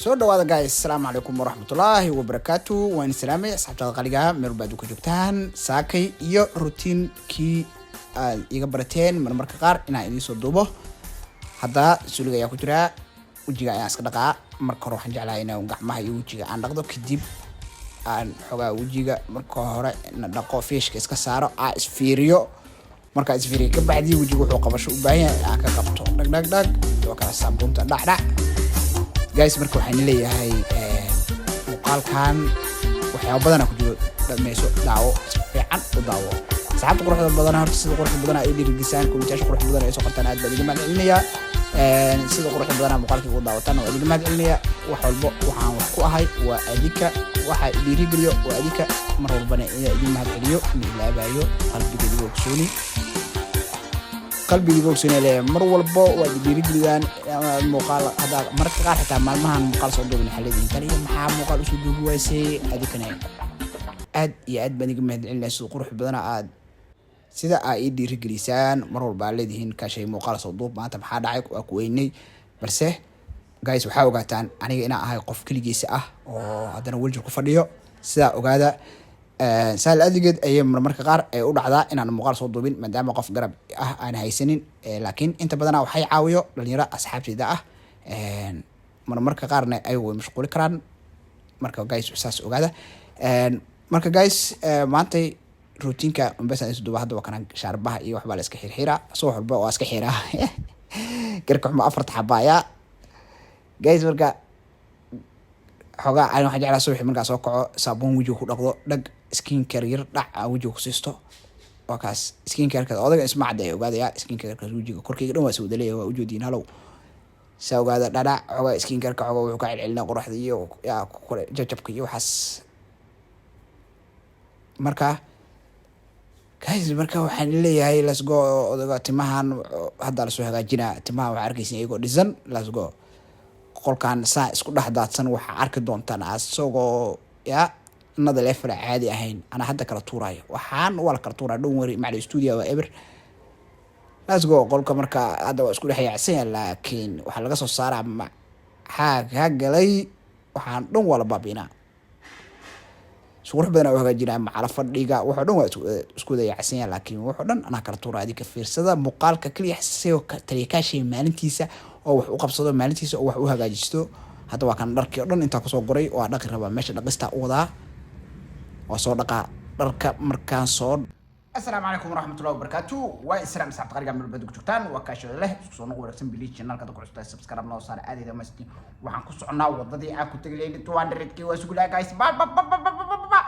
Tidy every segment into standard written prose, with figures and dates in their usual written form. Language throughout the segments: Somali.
Soo dhawaada guys, asalaamu calaykum waraxmatullaahi wabarakaatu. Waan salaamay asxaabtada qaliga meel baad ka joogtaan. Saakay iyo routinekii aad iga barateen marmarka qaar inaan idiin soo duubo. Hadda suuliga ayaa ku jiraa, wejiga ayaan iska dhaqaa. Marka hore waxaan jeclahay inaan gacmaha iyo wejiga aan dhaqdo, kadib aan xogaa wejiga marka hore na dhaqo, fiishka iska saaro, aa isfiiriyo. Markaa isfiiriyo kabacdi wejiga wuxuu qabasho u baahan yahay aa ka qabto. Dhag dhag dhag, waa kala saabuunta dhac dhac. Guys, marka waxaan leeyahay muuqaalkan waxyaaba badana ku jiro, dhameyso, daawo, si fiican u daawo. Asxaabta quruxda badan, horta sida quruxda badan ay dhiirigisaan, commentayaasha quruxda badan ay soo qortaan, aad baan idiga mahad celinayaa. Sida quruxda badan muuqaalkii ugu daawataan waa idiga mahad celinaya. Wax walbo waxaan wax ku ahay waa adika, waxa dhiirigeliyo waa adika. Mar walbana inaa idin mahad celiyo ma ilaabayo. Qalbigeyga ogsooni, qalbigeyga ogsooni leeyahay. Mar walbo waad dhiirigeliyaan muuqaal. Haddaa mararka qaar xitaa maalmahan muuqaal soo duubin, waxaa leedihin taliya, maxaa muuqaal usoo duubi waysay? Adikana aad iyo aad baan iga mahad celinaya sida qurux badana aad sida aa ii dhiirigelisaan. Mar walba aa leedihiin, "Kaashay, muuqaal soo duub, maanta maxaa dhacay? Waa ku weynay." Balse guys, waxaa ogaataan aniga inaan ahay qof keligiisa ah oo haddana wheelchair ku fadhiyo. Sidaa ogaada. Saal adigeed ayay marmarka qaar ay u dhacdaa inaan muuqaal soo duubin, maadaama qof garab ah aan haysanin. Laakiin inta badana waxay caawiyo dhalinyaro asxaabteyda ah. Marmarka qaarna ayagu way mashquuli karaan. Marka guys, saas ogaada. Marka guys, maantay routineka umbesa isu duuba. Hadda waa kana, shaarbaha iyo waxbaa la iska xirxiraa. Subax walba waa iska xiraa garka xuma, afarta xabaaya guys. Marka xoogaa ani waxaan jeclaa subaxii markaa soo kaco, saabuun wejiga ku dhaqdo, dhag, skin care yar dhac aan wejiga ku siisto. Waa kaas skin careka odaga isma cadda ay ogaadaya. Skin carekaas wejiga korkeyga dhan waa is wada leeyahay, waa ujeediin halow. Saa ogaada, dhadhac xoogaa skin careka xoogaa wuxuu ka celcelinaa qoraxda iyo yaa kore jajabka iyo waxaas. Marka guys, marka waxaan leeyahay, let's go. Odaga timahan hadda lasoo hagaajinaa. Timaha waxaa arkaysa iyagoo dhisan. Let's go. Qolkan saa isku dhex daadsan waxaa arki doontaan asagoo ya another level caadi ahayn. Anaa hadda kala tuurayo, waxaan waa la kala tuuraya. Don't worry, macali studio waa eber. Let's go. Qolka marka hadda waa isku dhex yaacsan yahay, laakiin waxaa laga soo saaraa maxaa kaa galay. Waxaan dhan waa la baabiinaa, si qurux badan u hagaajinaa. Macala fadhiga waxoo dhan waa isku wada yaacsan yahay, laakiin waxoo dhan anaa kala tuura. Adika fiirsada muuqaalka kaliya isagoo taliyakaashay maalintiisa oo wax u qabsado, maalintiisa oo wax u hagaajisto. Hadda waa kan dharkii o dhan intaa kusoo guray, waa dhaqi rabaa. Meesha dhaqista u wadaa, waa soo dhaqaa dharka markaan soo. Asalaamu calaykum waraxmatullahi wabarakaatu. Waa islaam asxaabta qariga meel baad ku joogtaan. Waa kaashada leh, isku soo noq wanaagsan. Biliis, channelka ku cusubtahay subscribe noo saar. Aadayda mastin waxaan ku soconaa wadadii aan ku tagi lahayn 200K. Waa sugu lahaa guys, ba ba ba ba ba ba ba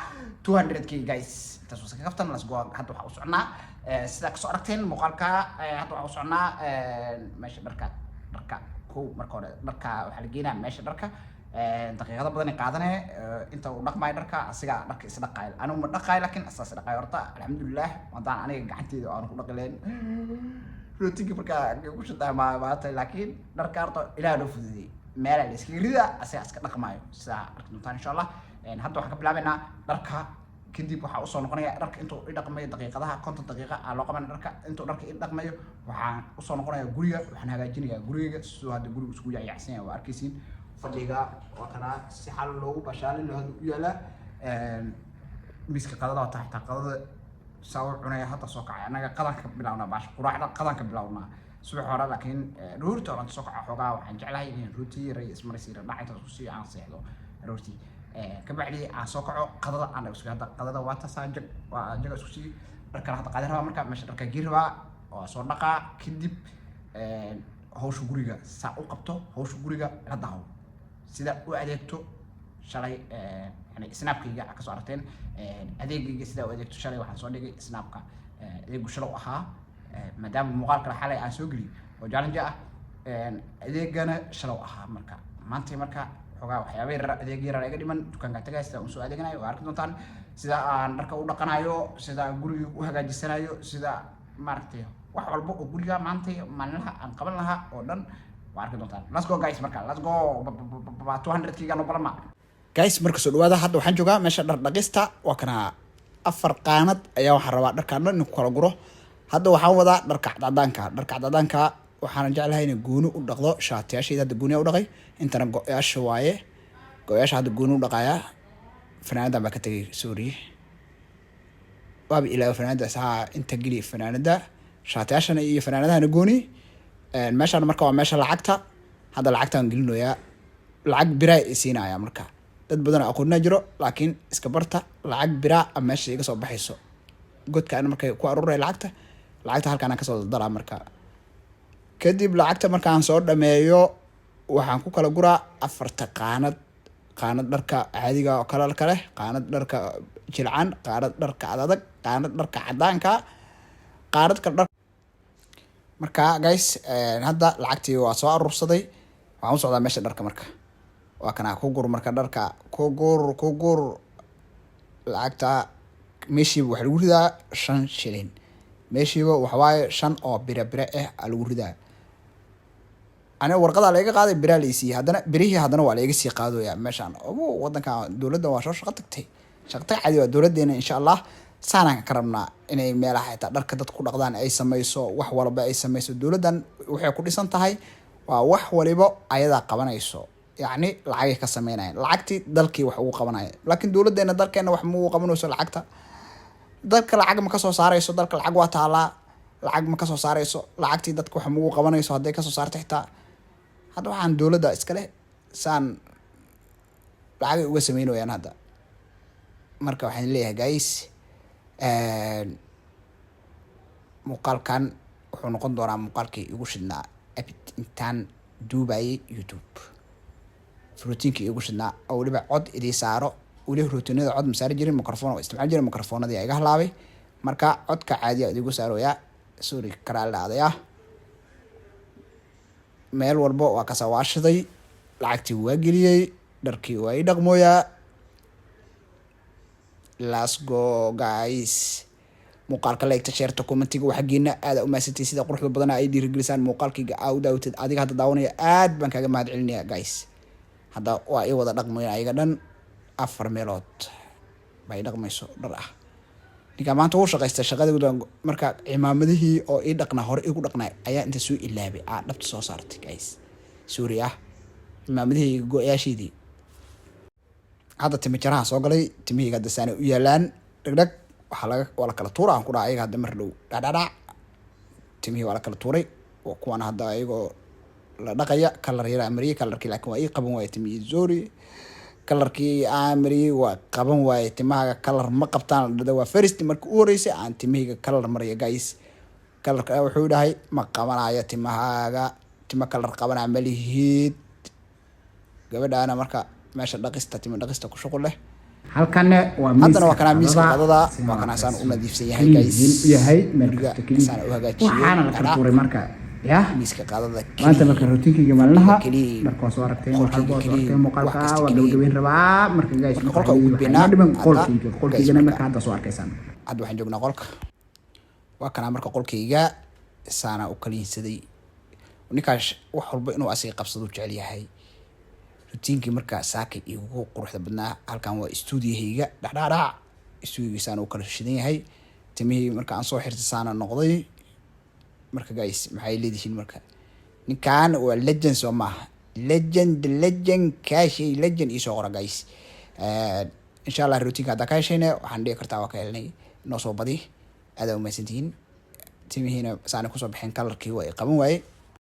200K guys. Intaas waa ka kaftan. Let's go. Hadda waxaan u soconaa, sidaa kasoo aragteen muuqaalka, hadda waxaan u soconaa meesha dharka. Dharka kow, marka hore dharka waxaa la geenaa meesha dharka. Daqiiqado badan ay qaadane inta uu dhaqmaayo dharka. Asiga dharka is dhaqaayo, anigu ma dhaqaayo, laakiin asaas dhaqaayo. Horta alxamdulilah, haddaan aniga gacanteeda aanu ku dhaqi lahayn rootinka markaa ku shutaa maata. Laakiin dharka horta Ilaah noo fududiyey, meelaa la iskaga rida, asiga iska dhaqmaayo, sidaa arki doontaan insha Allah. Hadda waxaan ka bilaabaynaa dharka, kadib waxaa usoo noqonaya dharka intuu i dhaqmayo. Daqiiqadaha 50 daqiiqa aa loo qabanaya dharka. Intuu dharka i dhaqmayo waxaan usoo noqonaya guriga, waxaan hagaajinayaa gurigayga. Siduu hadda guriga isugu yacyacsan yahay waa arkaysiin. Fadhiga waa kanaa, si xal loogu bashaalin hadda u yaalaa. Miiska qadada waa xitaa qadada saa u cunaya. Hadda soo kacay, annaga qadan ka bilawnaa baasha quraacda, qadan ka bilawnaa subax hore. Laakiin roorta hore inta soo kaca xoogaa waxaan jeclahay in rooti yar iyo ismaris yar dhac intaas ku siiyo, aan seexdo aroortii. Kabacdi aan soo kaco, qadada aan isku. Hadda qadada waa taasaa, jag waa jaga isku sii. Dharkana hadda qaadin rabaa, marka meesha dharka gii rabaa, waa soo dhaqaa. Kadib hawsha guriga saa u qabto, hawsha guriga la daawo, sida u adeegto. Shalay yani Snapkayga kasoo aragteen adeegayga sida u adeegto. Shalay waxaan soo dhigay Snapka adeegu shalow ahaa, maadaama muuqaalkale xalay aan soo geliyay oo challenge ah, adeegana shalow ahaa. Marka maanta marka xoogaa waxyaaba yarar, adeeg yarar iga dhiman, dukaanka tagay, sida aan soo adeeganayo waa arki doontaan, sida aan dharka u dhaqanayo, sida aan guriga u hagaajisanayo, sida maaragtay wax walba oo guriga maanta maalinlaha aan qaban lahaa oo dhan waa arki doontaan. Let's go guys. Marka let's go, 200 kiga no balama guys. Marka soo dhawaada. Hadda waxaan joogaa meesha dhar dhaqista. Waa kana, afar qaanad ayaa waxaan rabaa dharkaan dhan in ku kala guro. Hadda waxaan wadaa dharka cadcadaanka, dharka cadcadaanka. Waxaana jeclahay inay gooni u dhaqdo shaatiyaashayda. Hadda gooniya u dhaqay, intana go-yaasha waaye. Go-yaasha hadda gooni u dhaqayaa. Fanaanadan baa ka tegay, sorry, waaba ilaawo fanaanadaas. Haa, inta geli fanaanada, shaatiyaashana iyo fanaanadahana gooni. Meeshaan marka waa meesha lacagta. Hadda lacagtaan gelinoyaa, lacag biraa isiinaya. Marka dad badan oo aqoonina jiro, laakiin iska barta lacag biraa a meesha iga soo baxayso godkaan markay ku aruuray lacagta. Lacagta halkaan aan kasoo daldalaa. Marka kadib lacagta markaan soo dhameeyo, waxaan ku kala guraa afarta qaanad: qaanad dharka caadiga oo kale leh, qaanad dharka jilcan, qaanad dharka adadag, qaanad dharka cadaanka, qaanad kale dhar. Marka guys, hadda lacagtii waa soo aruursaday. Waxaan u socdaa meesha dharka. Marka waa kanaa, ku gur. Marka dharka ku gur, ku gur lacagta. Meeshiiba waxaa lagu ridaa 5 shilin. Meeshiiba waxawaaye shan oo bira bire ah aa lagu ridaa. Aniga warqadaa laiga qaaday, biraa la isiiyey. Haddana birihii haddana waa laiga sii qaadooya meeshaan. Obo, wadankan dowladda waa soo shaqo tagtay, shaqo tag cadi waa dowladeena. Insha Allah saanaan ka rabnaa inay meelaha xitaa dharka dadku ku dhaqdaan ay sameyso, wax walba ay sameyso. Dowladdan waxay ku dhisan tahay waa wax waliba ayadaa qabanayso, yacni lacagay ka sameynayan, lacagtii dalkii wax ugu qabanaya. Laakiin dowladeena dalkeena wax ma ugu qabanayso lacagta. Dalka lacag ma kasoo saareyso. Dalka lacag waa taalaa, lacag ma kasoo saareyso. Lacagtii dadka wax magu qabanayso. Hadday kasoo saarto xitaa, hadda waxaan dowladda iskale saan lacagay uga sameynayaan hadda. Marka waxaan leeyahay guys, muuqaalkan wuxuu noqon doonaa muuqaalkii igu shidnaa abid intaan duubayay YouTube, routine-kii igu shidnaa oo weliba cod idii saaro. Weli routine-ada cod ma saari jirin, microphone oo isticmaal jirin, microphone-adii iga halaabay. Marka codka caadiya idigu saarooyaa, sorry, karaali dhacdaya. Meel walba waa kasawaashaday, lacagtii waa geliyey, dharkii waa ii dhaqmooyaa. Let's go guys. Muuqaalka like-ta, share-ta, comment-iga waa xaggeena. Aada umahadsantiy sida quruxda badana ay dhiirigelisaan muuqaalkayga aa u daawatid. Adiga hadda daawanaya, aad baan kaaga mahad celinaya guys. Hadda waa ii wada dhaqmayan ayaga dhan, afar meelood bay dhaqmayso dhar ah. Ninkaa maanta wuu shaqaystay shaqada. Marka cimaamadihii oo ii dhaqnaa, hore igu dhaqnaa, ayaa inta soo ilaabay aa dhabta soo saartay guys, sorry ah. Cimaamadihii, go-yaasheydii. Hadda timi jaraha soo galay. Timihayga hadda saanay u yaalaan, dhegdheg waxaa laga waa la kala tuura aan ku dhaha ayaga. Hadda mar dhow dhacdhacdhac timihii waa la kala tuuray. Waa kuwan hadda ayagoo la dhaqaya. Color yaraa mariyey, color-kii laakiin waa ii qaban waaye timihii, sorry. Color-kii aan mariyey waa qaban waaye. Timahaga color ma qabtaan la dhada. Waa first markii u horeysay aan timahayga color mariya guys. Color-ka wuxuu dhahay ma qabanayo timahaaga, timo color qabanaya ma lihid. Gabadhaana marka meesha dhaqista, timo dhaqista ku shuqul leh. Halkanne waa Haddana waa kanaa miiska qadada, waa kanaa saan u nadiifsan yahay guys. Yahay meel Guriga kasta clean. saan u hagaajiyey. Waxaana la kala tuuray marka ya. Miiska qadada. Maanta marka routine-kayga maalinlaha clean. dharka waa soo aragteen, wax Qolkayga walba waa soo clean. aragteen. Wax Muuqaalka kasta waa clean. gabagabeyn rabaa marka guys. Marka qolka ugu waxaa gudbaynaa. inoo dhiman Hadda, qolkayga. guys, Qolkaygana marka marka hadda soo arkaysaan. Hadda waxaan joognaa qolka. Waa kanaa marka qolkayga saana u kaliinsaday. Ninkaas wax walba inuu asiga qabsado jecel yahay. Routine-kii marka saaka igu quruxda badnaa. Halkan waa stuudiyahayga, dhacdhacdhac. Stuudiga saana u kala shidan yahay. Timihii marka aan soo xirtay saana noqday. Marka guys, maxay leedihiin? Marka ninkan waa legend, soo maaha? Legend, legend kaashay, legend iisoo qora guys. Insha Allah routine-ka haddaa ka heshayna, waxaan dhihi kartaa waa ka helnay, noo soo badi. Aad aa umahadsantihiin. Timihiina saana kusoo baxeen, color-kii waa i qaban waaye.